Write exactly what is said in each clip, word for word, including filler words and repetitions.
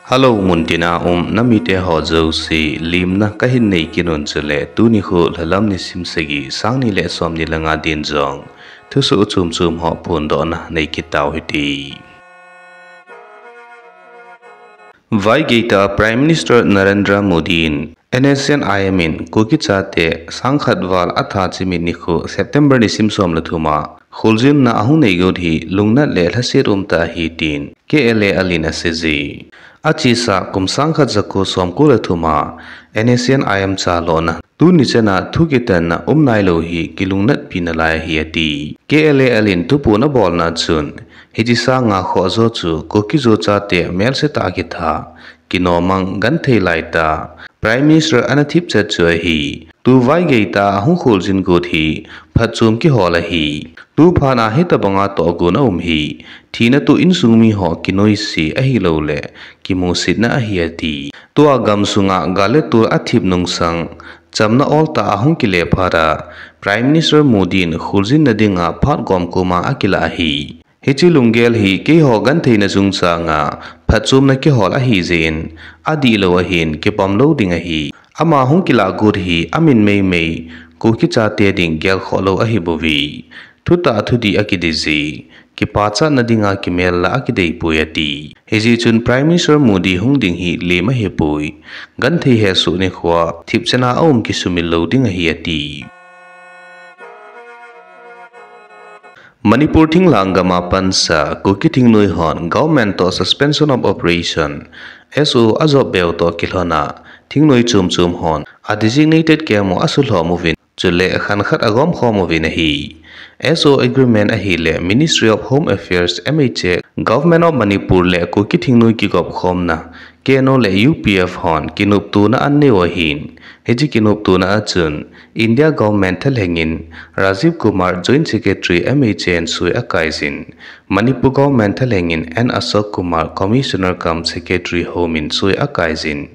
Hello, muntina um namite ho jouse, limna kahin nei kit un chule, tuni khu lhalam nisim sagi, sang ni le som ni le nga din jong thusoh chom chom ho phondohna nei kit tau hite. Vaigeitah Prime Minister Narendra Modi in N S C N I M in Kuki chate sangkhat val atha chimit nikho September nisim som le thum a kholjinna ahung nei got hi lungnat le lhaset umtah ahi tin K L A L in aseiye. Achesa kum sangkhat jako somko le thum a N S C N I M chalona tuni chana thu kitanna um nailou hi kilungnatpi nalai ahi ati. K L A L in thuphon abolna chun, hiche sanga khoh jo chu Kuki-Zo chate melsetah a kitha, kinomang genthei laitah Prime Minister ana thipchet chu ahi. Tu Vaigeitah a hung kholjin got hi phatchom kihol ahi. Tu phat a hitobanga tohgon aum hi thina toh insung miho kinoise ahilouleh kimusitna ahi ati. Tua gamsunga gal le tol athip nungsang chamna oltah a hung kile phat a Prime Minister Modi in kholjinna dinga phat gomkom a akilah ahi. Hiche lunggel hi keiho gentheina chungchanga phatchomna kihol ahijeh in, adihlou ahin kipom lou ding ahi. Ama hung kilah got hi amin meimei Kuki chate ding gelkhoh lou ahibouve. Thutah thudih akideiye, kipachatna dinga kimel la akideipoi ati. Hijeh chun Prime Minister Modi hung ding hi lem ahipoi. Genthei hesoh nikhoa thipchenna aum kisumil lou ding ahi ati. Manipur thinglhang gama pansa Kuki thingnoi hon Government toh Suspension of Operation, S O, ajop beu toh kilhona thingnoi chom chom hon a designated camp u asulhom uvin, chule khankhat agomkhom uvin ahi. S O agreement ahile Ministry of Home Affairs, M H A, Government of Manipur le Kuki thingnoi kigopkhomna K N O le U P F hon kinoptona anei u ahin, hiche kinoptona a chun India Government thalhengin Rajiv Kumar, Joint Secretary, M H A in soi akaijin, Manipur Government thalhengin N Ashok Kumar, Commissioner cum Secretary Home in soi akaijin,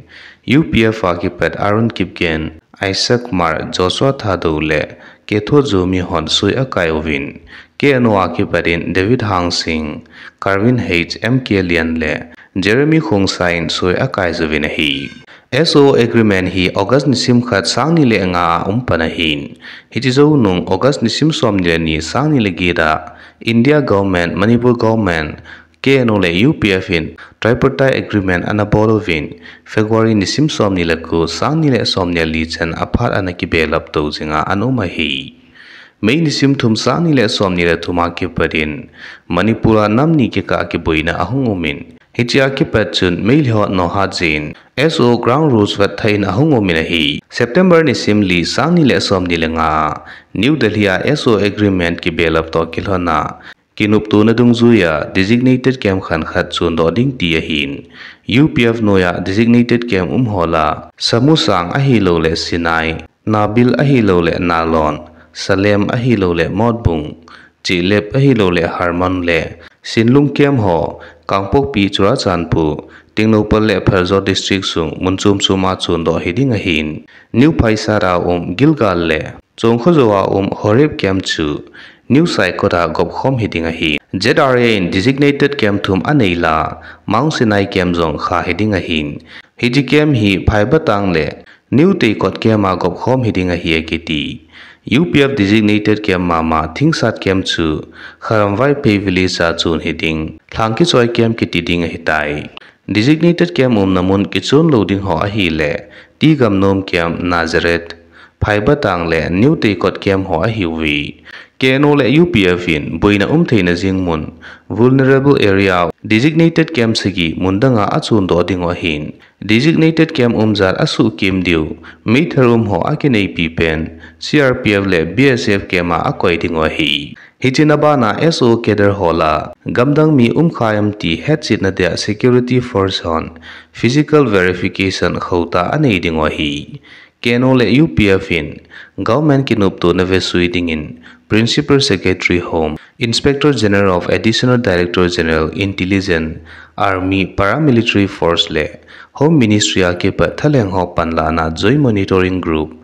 U P F a kipat Arun Kipgen, Isaac Kumar, Joshua Thadou le Ketho Zomi hon soi akai uvin, K N O a kipat in David Hangsing, Karvin H, M K Lian le Jeremy Khongsai in soi akai uvin ahi. S O agreement hi August nisim khat sang ni le nga a um pan ahin, hiche jou nung August nisim som ni le ni sang ni le get a India Government, Manipur Government, K N O le U P F in Tripartite Agreement ana bol uvin, February nisim som ni le ko, sang ni le som ni le li chan a phat ana kibelap tou jinga ana um ahi. May nisim thum sang ni le som ni le thum a kipat in Manipur a nam ni kikah kiboina ahung umin, hichea kipat chun Meitei ho nohat jeh in S O ground rules vet thah in ahung umin ahi. September nisim li sang ni le som ni le nga a New Delhi a S O agreement kibelap toh kilhona kinoptona dungjuia designated camp khankhat chondoh ding ti ahin, U P F noiya designated camp um ho lah a Samusang ahilouleh Sinai, Nabil ahilouleh Nalon, Salem ahilouleh Motbung, Chilep ahilouleh Harmon le Sinlung camp ho, Kangpokpi, Churachandpur, Tengnoupal le Pherzawl district sung mun chom chom a chondoh hiding ahin, New Phaisar a um Gilgal le Chongkhojou a um Horeb camp chu New Saikot a gopkhom hiding ahi. Z R A in designated camp thum anei lah a, Mount Sinai camp jong kha hiding ahin, hiche camp hi Phaibatang le New Teikot camp a gopkhom hiding ahi akiti. U P F designated camp mama Thingsat camp chu Kharam Vaiphei village a chon hiding, Lhangkichoi camp kiti ding ahitai. Designated camp umna mun kichon lou ding ho ahileh, T Gamnom camp, Nazareth, Phaibatang le New Teikot camp ho ahiuve. K N O le U P F in boina um theina jing mun, vulnerable area, designated camp sagi mun danga achondoh ding u ahin, designated camp umjat asuhkim diu, meithal um ho akineipi pen, C R P F le B S F camp a akoi ding u ahi. Hiche na bana S O cadre ho lah a, gamdang mi umkhai am ti hetchetna dia security force hon physical verification khauhtah anei ding u ahi. K N O le U P F in government kinoptona vesui dingin Principal Secretary Home, Inspector General of Additional Director General Intelligence, Army, Paramilitary Force le Home Ministry a kipat thalheng ho panlahna Joint Monitoring Group,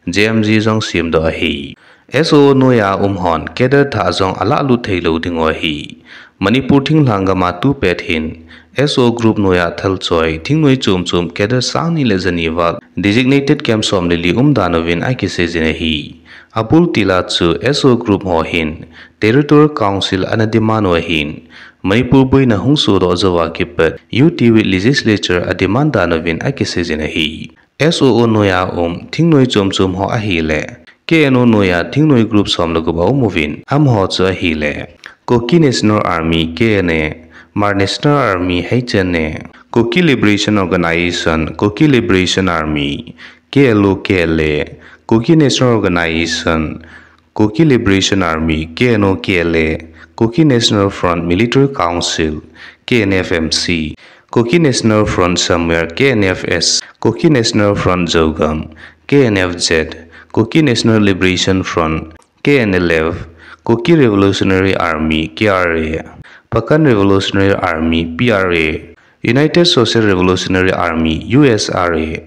J M G jong semdoh ahi. S O noiya um hon cadre thah jong alahlut theilou ding u ahi. Manipur thinglhang gam a tupet hin S O group noiya thalchoi thingnoi chom chom cadre sang ni le jani val designated camp som le li umdan uvin akiseijin ahi. Abul tila chu S O group ho hin Territorial Council ana demand u ahin, Manipur boina hung sodoh jouva kipat U T with legislature a demand dan uvin akiseijin ahi. S O O noiya um thingnoi chom chom ho ahile, K N O noiya thingnoi group som le gup aum uvin, amaho chu ahile, Kuki National Army, K N A, Hmar National Army, H N A, Kuki Liberation Organization, Kuki Liberation Army, K L O, K L A, Kuki National Organization, Kuki Liberation Army, K N O K L A, Kuki National Front Military Council, K N F M C, Kuki National Front Samwer, K N F S, Kuki National Front Zogam, K N F Z, Kuki National Liberation Front, K N L F, Kuki Revolutionary Army, K R A, Pakan Revolutionary Army, P R A, United Social Revolutionary Army, U S R A,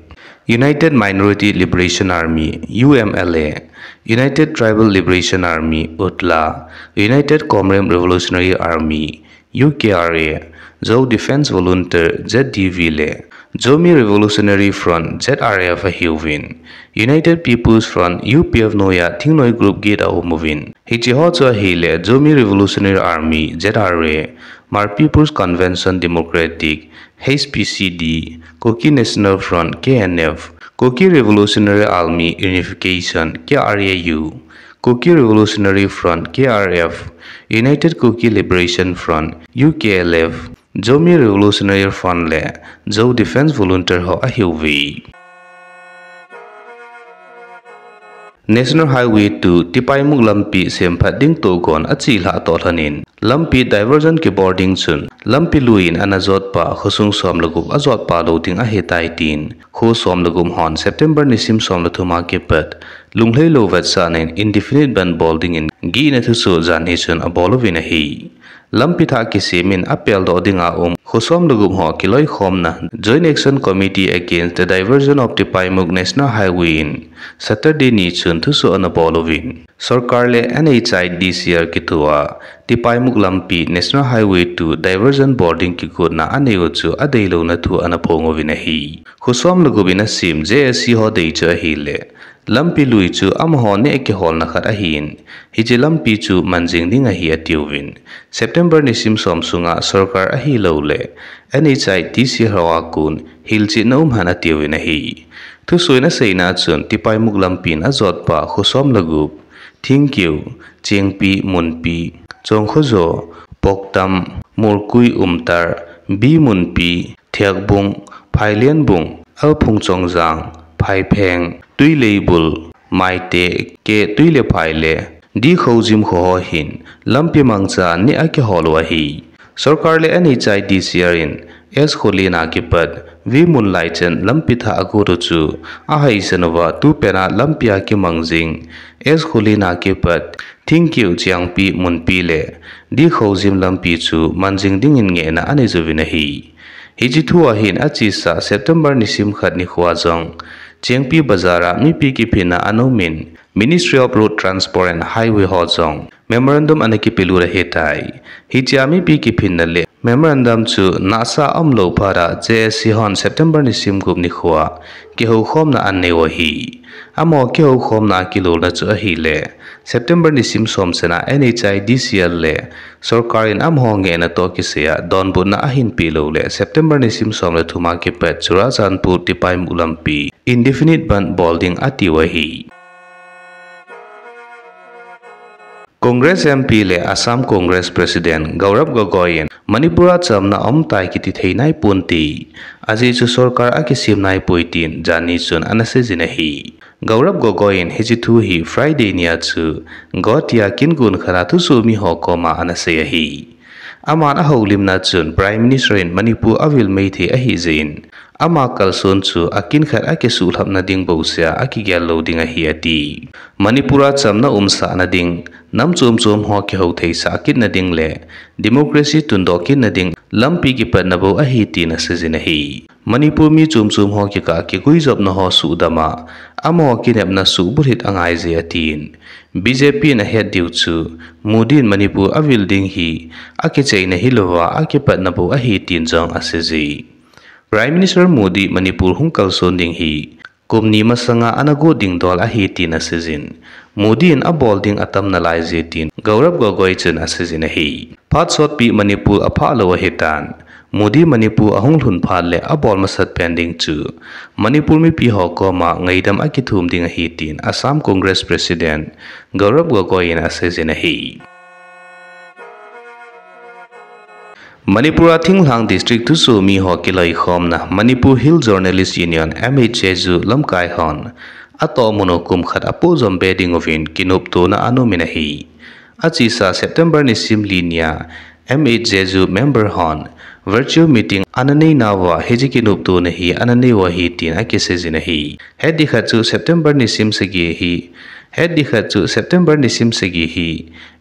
United Minority Liberation Army, U M L A, United Tribal Liberation Army, U T L A, United Komrem Revolutionary Army, U K R A, Zou Defense Volunteer, Z D V le Zomi Revolutionary Front, Z R F ahiuvin, United People's Front, U P F noiya thingnoi group get aum uvin. Hiche ho chu ahile Zomi Revolutionary Army, Z R A, Hmar People's Convention Democratic, H P C D, Kuki National Front, K N F, Kuki Revolutionary Army Unification, K R A U, Kuki Revolutionary Front, K R F, United Kuki Liberation Front, U K L F, Zomi Revolutionary Front le Zou Defense Volunteer ho ahiuve. National Highway two Tipaimukh lampi semphat ding tohgon achelhah toh lhonin, lampi diversion kibol ding chun, lampi lui in ana jotpa khosung som le gup ajotpa lou ding ahitai tin, kho som le gup hon September nisim som le thum a kipat, lunglhai lou vetsahnan indefinite bandh bol dingin gihna thusoh janhi chun abol uvin ahi. Lampi thah kisem in apeldoh dinga um kho som le gup ho kiloikhomna Joint Action Committee Against the Diversion of Tipaimukh National Highway in Saturday ni chun thusoh ana bol uvin, sorkar le N H I D C L kithua Tipaimukh lampi National Highway two diversion bol ding kigotna anei u chu adeilouna thu ana phong uvin ahi. Kho som le gup in asem J A C ho dei chu ahile, lampi lui chu amaho neh kiholna khat ahin, hiche lampi chu manjing ding ahi atiuvin, September nisim som sunga sorkar ahilouleh N H I D C L hoa kon hilchetna um hen atiuvin ahi. Thusoh in aseina chun Tipaimukh lampi in ajotpa kho som le gup, Thingkeu, Chengpi, Munpi, Chongkhojo, Poktam, Morkui, Umtar, B Munpi, Thiakbung, Phailenbung, Alphung Chongjang, Phaipheng, Tuileibul, Maite, K Tuilephai le D Khoujim kho ho hin lampi mangcha neh akihol u ahi. Sorkar le N H I D C L in S Kholin a kipat V Munlaichen lampi thah agot u chu ahaisan uva tupet a lampi a kimang jing S Kholin a kipat Thingkeu, Chengpi, Munpi le D Khoujim lampi chu manjing dingin ngehna anei uvin ahi. Hiche thu a hin achesa September nisim khat nikho a jong Chengpi bazar a mipi kiphinna ana um in Ministry of Road Transport and Highway ho jong memorandum ana kipelut ahitai. Hiche a mipi kiphinna le memorandum chu nasa umlou phat a J A C hon September nisim gup nikho a kihoukhomna anei u ahi. Amaho kihoukhomna akilolna chu ahile, September nisim som chan a N H I D C L le sorkar in amaho ngehna toh kisai a donbutna ahin peh lou le September nisim som le thum a kipat Churachandpur Tipaimukh lampi indefinite bandh bol ding ati u ahi. Congress M P le Assam Congress President Gaurav Gogoi in Manipur a chamna aumtai kiti thei naiponte, ajeh chu sorkar akisem naipoi tin janhi chun ana seijin ahi. Gaurav Gogoi in hiche thu hi Friday nia chu Guwahati a kin gon khat a thusoh miho koma ana sei ahi. Aman ahoulimna chun Prime Minister in Manipur avil mei thei ahijeh in, ama kalson chu akin khat akisuhlhapna ding bousea akigel lou ding ahi ati. Manipur a chamna umsahna ding, nam chom chom ho kihoutheisah kitna ding le democracy tundoh kitna ding lampi kipatna bou ahi tin aseijin ahi. Manipur mi chom chom ho kikah kiguijopna ho suhdam a, amaho kinepna suhbulhit angaije atin. B J P in ahet diu chu, Modi in Manipur avil ding hi akicheina hilouva akipatna bou ahi tin jong aseije. Prime Minister Modi Manipur hung kalson ding hi kum ni masanga ana got ding dol ahi tin aseijin. Modi in abol ding atam nalaije tin Gaurav Gogoi chun aseijin ahi. Phat sotpi Manipur aphah lou ahitan, Modi Manipur ahung lhun phat le abol masat pen ding chu Manipur mipi ho koma ngaidam akithum ding ahi tin Assam Congress President Gaurav Gogoi in aseijin ahi. Manipur a thinglhang district thusoh mi ho kiloikhomna Manipur Hill Journalist Union, M H J U lamkai hon atohmun u kum khat apohjom be ding uvin kinoptona ana umin ahi. Achesa September nisim li nia M H J U member hon virtual meeting ana neinauva hiche kinoptona hi ana neiu ahi tin akiseijin ahi. Hetding khat chu September nisim sagi hi, hetding khat chu September nisim sagi hi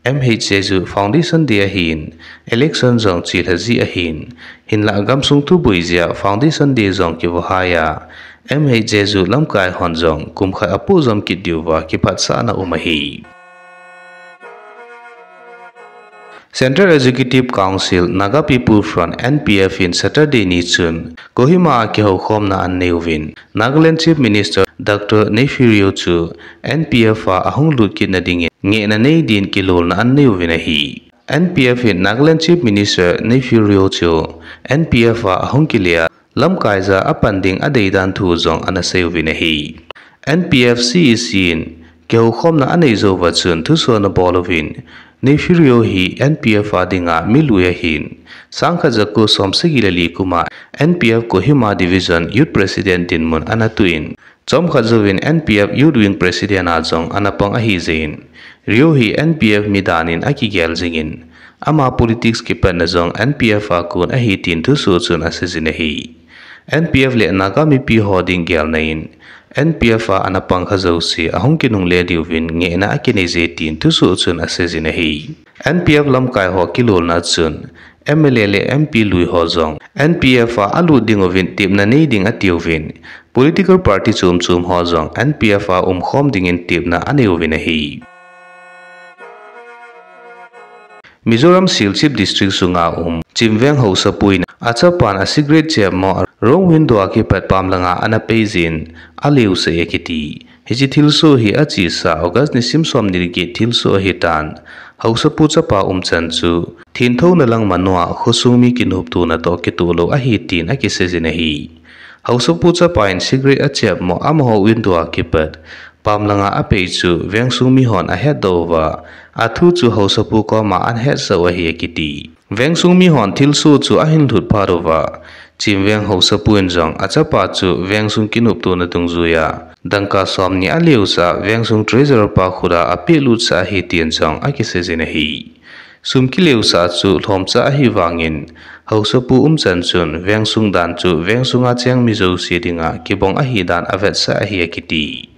M H J U Foundation Day ahin, election jong chelha ji ahin, hinlah gamsung thuboi jeh a Foundation Day jong kivahai a, M H J U lamkai hon jong kum khat apohjom kit diuva kiphatsahna um ahi. Central Executive Council Naga People Front, N P F in Saturday ni chun Kohima a kihoukhomna ana neiuvin, Nagaland Chief Minister Doctor Neiphiu Rio chu N P F a ahung lut kitna dingin ngehna nei din kilolna ana neiuvin ahi. N P F in Nagaland Chief Minister Neiphiu Rio chu N P F a ahung kile a, lamkai ja apan ding adeidan thu jong ana seiuvin ahi. N P F C E C in kihoukhomna anei jouva chun thusoh ana bol uvin, Neiphiu Rio hi N P F a dinga mi lui ahin, sangkhat jako somsagi le li kuma N P F Kohima Division Youth President dinmun ana tuin, chomkhat jouvin N P F Youth Wing President a jong ana pang ahijeh in, Rio hi N P F mi danin akigel jingin, ama politics kipatna jong N P F a kon ahi tin thusoh chun aseijin ahi. N P F le Naga mipi ho ding gelna in, N P F a ana pang kha jouse ahung kinungle diuvin ngehna akinei je tin thusoh chun aseijin ahi. N P F lamkai ho kilolna chun, M L A le M P lui ho jong N P F a alut dinguvin tepna nei ding atiuvin, political party chom chom ho jong N P F a umkhom dingin tepna aneiuvin ahi. Mizoram Silchar District sunga um Chimveng haosapu in achapan a cigarette chepmo a room window a kipat pam langa ana pei jin aleusah e akiti. Hiche thilsoh hi achesa August nisim somni le get thilsoh ahitan, haosapu chapa umchan chu thenthouna lang manoa khosung mi kinoptona toh kitoh lou ahi tin akiseijin ahi. Haosapu chapa in cigarette achepmo amaho window a kipat pam langa apei chu vengsung mihon ahetdoh uva, athu chu haosapu koma ana hetsah u ahi akiti. Vengsung mihon thilsoh chu ahin lhut phat uva, Chimveng haosapu in jong achapa chu vengsung kinoptona dungjuia dangka somni aleusah a vengsung treasurer pa khut a apehlutsah ahi tin jong akiseijin ahi. Sum kileusah chu lhomcha ahivangin, haosapu umchan chun vengsung dan chu vengsunga cheng mi jouse dinga kibong ahidan avetsah ahi akiti.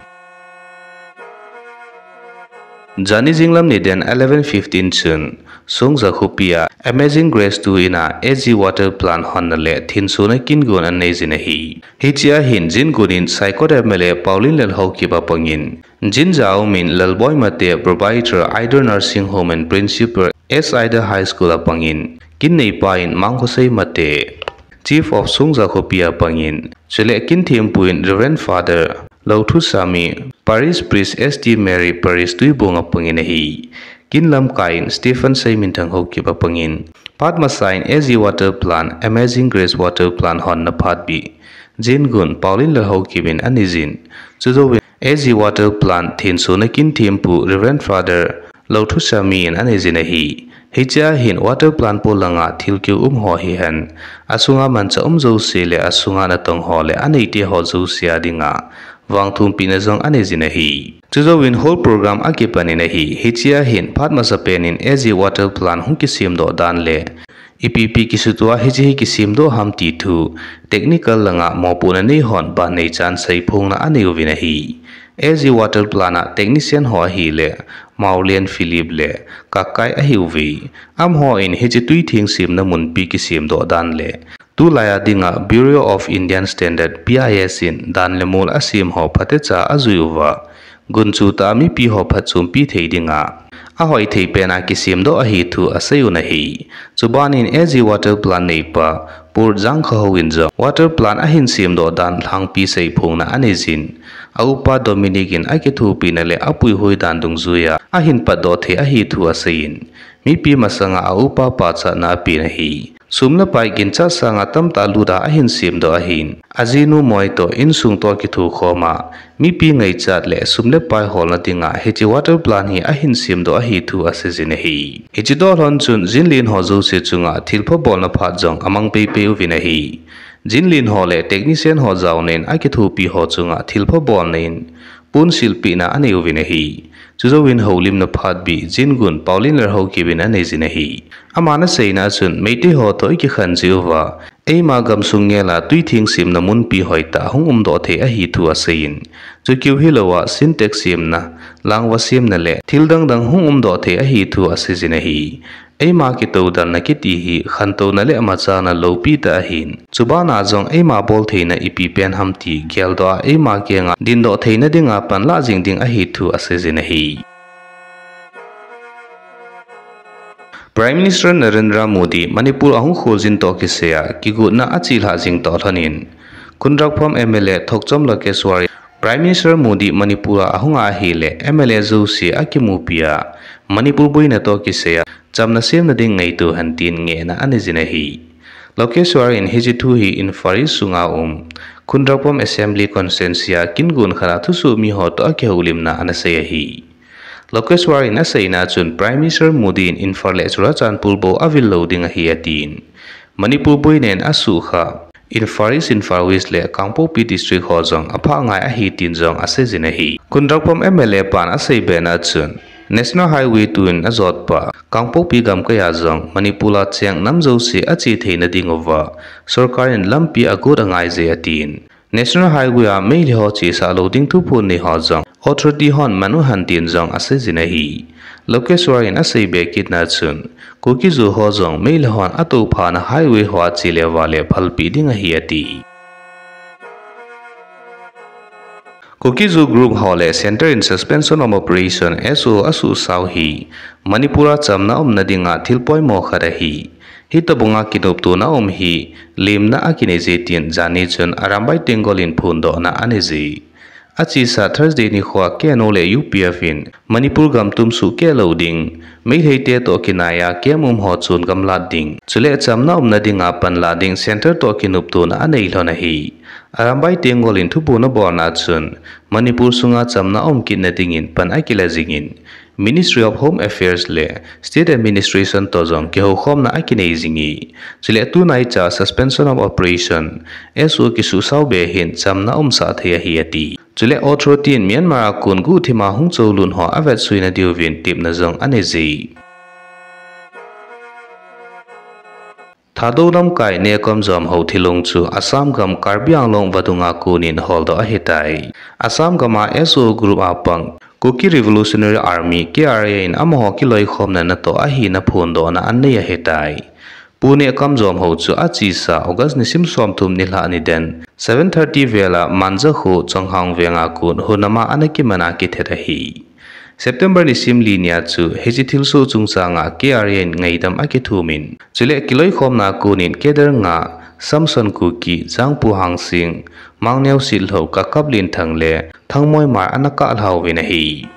Jani jinglam nidan eleven fifteen chun, Songja khopi a Amazing Grace two in a A G Water Plant honna le thensona kingon anei jin ahi. Hichea hin jingon in Saikot M L A Paolienlal Haokip apangin, jinja umin Lalboi Mate, Proprietor, Idar Nursing Home and Principal, S Idar High School apangin, kinneipa in Mangkhosei Mate, Chief of Songja khopi apangin, chule kinthempu in Reverend Father Lothusami, Parish Priest S T Mary, Parish Tuibong apangin ahi. Kin lamkai in Stephen Seiminthang Haokip apangin, phat masa in A G Water Plant, Amazing Grace Water Plant honna phatbih jingon Paolienlal Haokip in anei jin. Chujouvin A G Water Plant thensona kinthempu Reverend Father Lothusami in anei jin ahi. Hichea hin water plant polanga thilkeo um ho hihen, asunga manchah um jouse le asunga natong ho le aneite ho jouse a dinga vangthumpina jong anei jin ahi. Chujouvin hall program akipan in ahi. Hichea hin phat masapen in A G Water Plant hung kisemdoh dan le Ipi pi kisutua hiche hi kisemdoh ham ti thu technical langa mopohna nei hon ban neichan seiphongna anei uvin ahi. A G water plant a technician ho ahile Maulian Philip le Kakai ahiuve. Amaho in hiche tuitheng semna munpi kisemdoh dan le tulai a dinga Bureau of Indian Standard, B I S in dan le mol asem ho phatecha ajui uva, gunchu tah a mipi ho phatchompi thei dinga ahoi thei pen a kisemdoh ahi thu asei un ahi. Chubanin A G water plant neipa Pur Jangkhahou in jong water plant ahin semdoh dan lhangpi seiphongna anei jin, a upa Dominic in akithopina le apuihoi dan dungjuia ahin patdoh thei ahi thu aseiyin, mipi masanga a upa pachatna apen ahi. Sum le pai ginchat sanga tamtah lut a ahin semdoh ahin, ajinu moi toh insung toh kithokhom a, mipi ngaichat le sum le pai holna dinga hiche water plant hi ahin semdoh ahi thu aseijin ahi. Hiche toh lhon chun jinlen ho jouse chunga thilpha bolna phat jong amang peipei uvin ahi. Jinlen ho le technician ho jaonan akithopi ho chunga thilpha bolna in ponsilpehna anei uvin ahi. Chujouvin houlimna phat bih jingun Pauline Lerhoukip in aneijin ahi. Aman aseina chun Meitei ho toh ikikhen jeh uva eima gamsung ngel a tuitheng semna munpi hoitah hung umdoh thei ahi thu aseiyin, chukeu hilouva Sintex semna, langva semna le thil dangdang hung umdoh thei ahi thu aseijin ahi. Eima kitoudanna kiti hi khantouna le machana loupi tah ahin, chubana jong eima boltheina ipi pen ham ti geldoh a eima kenga dindoh theina dinga panlah jing ding ahi thu aseijin ahi. Prime Minister Narendra Modi Manipur ahung kholjin toh kisaiya kigotna achelhah jing toh lhonin, Khundrakpam M L A Thokchom Lokeshwar Prime Minister Modi Manipur a ahunga ahile M L A jouse akimupia Manipur boina toh kisaiya chamna semna ding ngaito hen tin ngehna aneijin ahi. Lokeshwar in hiche thu hi Imphal East sunga um Khundrakpam Assembly Constituency a kingon khat a thusoh miho toh akihoulimna anasei ahi. Lokeshwar in aseina chun Prime Minister Modi in Imphal le Churachandpur bou avil lou ding ahi atin, Manipur boina in asukha Imphal East, Imphal West le Kangpokpi District ho jong aphah ngai ahi tin jong aseijin ahi. Khundrakpam M L A pan aseibena chun National Highway two in ajotpa Kangpokpi gamkaiya jong Manipur a cheng nam jouse ache theina dinguva sorkar in lampi agot angaije atin, National Highway a meilhei ho chesah lou ding thuphon nei ho jong authority hon man uhen tin jong aseijin ahi. Lokeshwar in aseibe kitna chun Kuki-Zo ho jong meilhei hon atouphana highway hoa chele vale phalpeh ding ahi ati. Kuki-Zo group ho le Centre in Suspension of Operation, S O O asuhsao hi Manipur a chamna umna dinga thil poimo khat ahi. Hitobanga kinoptona um hi lemna akineije tin janhi chun Arambai Tenggol in phondohna aneije. Achesa Thursday nikhoa K N O le U P F in Manipur gam tumsuh keh lou ding, meilheite toh kinaiya camp um ho chongamlat ding, chule chamna umna dinga panlah ding Centre toh kinoptona anei lhon ahi. Arambai Tenggol in thuphon abolna chun Manipur sunga chamna um kitna dingin pan akila jingin, Ministry of Home Affairs le State Administration toh jong kihoukhomna akinei jinge. Chule tunaicha Suspension of Operation, S O O kisuhsao be hin chamna umsah thei ahi ati. Chule authority in Myanmar a kon guhthima hung cholut ho avetsuina diuvin tepna jong aneije. Thadou lamkai Nekom Jomho thilong chu Assam gam Karbi Anglong vadunga konin holdoh ahitai. Assam gama S O O group a pang Kuki Revolutionary Army, K R A in amaho kiloikhomna natoh ahina phondohna anei ahitai. Pu Nekom Jomho chu achesa August nisim somthum nilhah niden seven thirty vela Manja kho Chonghang venga kon hunama ana kimana kithet ahi. September nisim li nia chu hiche thilsoh chungchanga K R A in ngaidam akithumin, chule kiloikhomna konin cadre nga Samson Kuki, Jangpu Hangsing, Mangneo Sitlhou, Kakap Linthang le Thangmoi Hmar ana kahlhauvin ahi.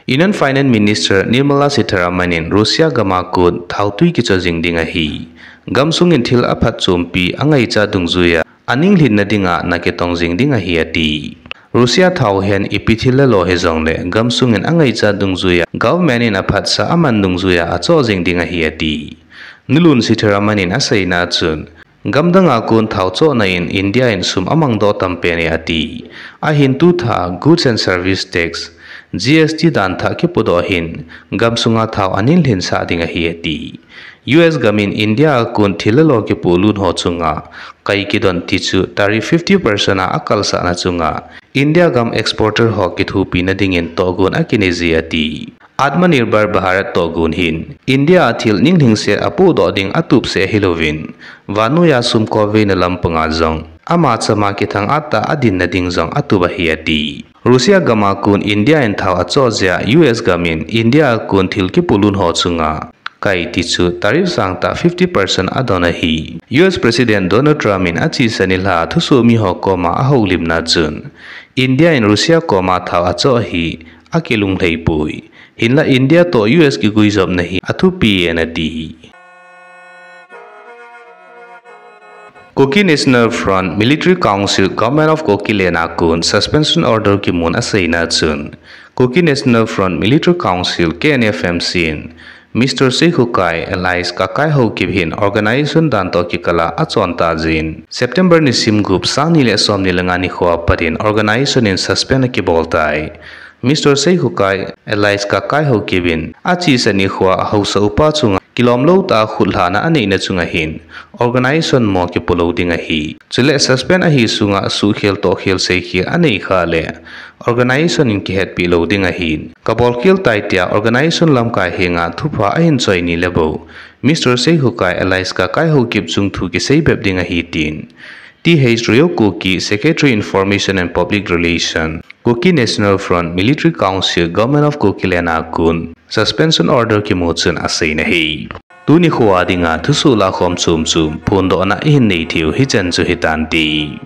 Union Finance Minister Nirmala Sitharaman in Russia gama kon thaotwi kicho jing ding ahi. Gamsungin thil aphatchompi angaichat dungjuiya aninglhinna dinga nakitong jing ding ahi ati. Russia thao hihen ipi thil lalo hijongle gamsungin angaichat dungjuiya government in aphatsa aman dungjuiya acho jing ding ahi ati. Nilun Sitharaman in aseina chun, gamdanga kon thao chohna in India in sum amangdoh tampeni ati. Ahin tutha Goods and Service Tax, G S T dan thah kipudoh hin gamsunga thao anin lhinsah ding ahi ati. U S gamin India a kon thil le lo kipolut ho chunga kai kidon tichu tariff fifty percent a akalsahna chunga India gam exporter ho kithopina dingin tohgon akinei ji ati. Atmanirbhar Bharat tohgon hin India a thil ninglhingset apodoh ding atupseh hilouvin, vannoiya sum koveina lampanga jong ama chama kithang-at tah a dinna ding jong atup ahi ati. Russia gam a kon India in thao achoh jeh a U S gamin India a kon thil kipolut ho chunga kai tichu tariff sangtah fifty percent adon ahi. U S President Donald Trump in achesa nilhah a thusoh mi ho koma ahoulimna chun, India in Russia koma thao achoh hi akilunglhai poi. Hinlah India toh U S kiguijopna hi athupi e nati. Kuki National Front, Military Council, Government of Kuki Land a kon suspension order kimun aseina chun, Kuki National Front, Military Council, K N F M C in Mister Seikhukai alias Kakai Haokip hin organization dan toh kikal a achon tah jin, September nisim gup, sang ni le som ni le nga nikho a pat in organization in suspend akibol tai. Mister Seikhukai alias Kakai Haokip in achesa nikho a haosa upa chunga kilomlou tah a khutlhahna aneina chunga hin organization mo kipo lou ding ahi. Chule suspend ahi sunga suhkhel tohkhel seikhel anei khah le organization in kihetpi lou ding ahi. Kabolkhel tai tia organization lamkai henga thupha ahin choi ni le bou, Mister Seikhukai alias Kakai Haokip chungthu kisei bep ding ahi tin T H Rio Kuki, Secretary Information and Public Relation, Kuki National Front, Military Council, Government of Kuki Land a kon suspension order kimu chun aseina ahi. Tuni khoa dinga thusoh lahkhom chomchom phondohna ihin nei theiu hichan chu hitante.